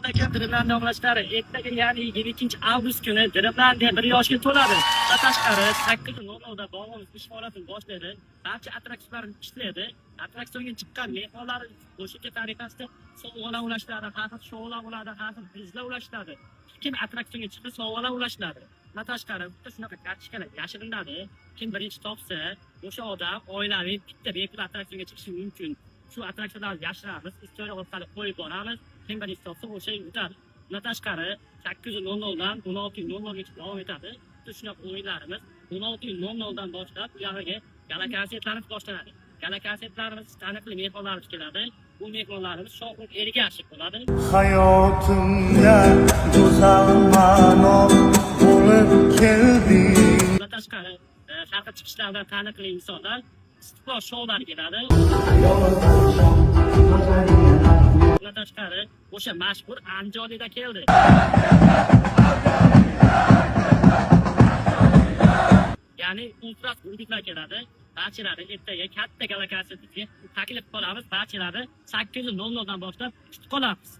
Driblandiya obunachilar, ertaga, ya'ni 22-avgust kuni Driblandiya 1 yoshga to'ladi. Bundan tashqari, 8:00 da bog'imiz ish faoliyatini boshlaydi. Barcha attraksionlar ishlaydi. Attraksionga chiqqan mehmonlar qo'shimcha tariqasida sovg'alar ulashiladi, har xil shoular bo'ladi, har xil prizlar ulashiladi. Kim attraksionga chiqsa, sovg'alar ulashiladi. Bundan tashqari, bitta shunaqa kartochkalar yashirinadi. Kim birinchi topsa, o'sha odam oilaviy bitta bepul attraksionga chiqishi mumkin. Shu attraksionlarni yashiramiz, istoriya orqali qo'yib boramiz. Kim birinchi topsa, o'sha yutadi. Bundan tashqari, 8:00 dan 16:00 gacha davom etadi. Bitta shunaqa o'yinlarimiz 16:00 dan boshlab u yog'iga gala konsertlarimiz boshlanadi. Gala konsertlarimiz taniqli mehmonlarimiz keladi. Bu mehmonlarimiz Shohruh Ergashev bo'ladi. Hayotimga go'zal ma'no bo'lib kelding. Bundan tashqari, har xil chiqishlardan taniqli insonlar, Istiqlol shoulari keladi. Bundan tashqari, o'sha mashhur Andijonida keldi. Ya'ni Ultras Burgutlar keladi. Barchalari ertaga katta gala konsertimizga taklif qilamiz. Barchalari 8:00 dan boshlab kutib qolamiz.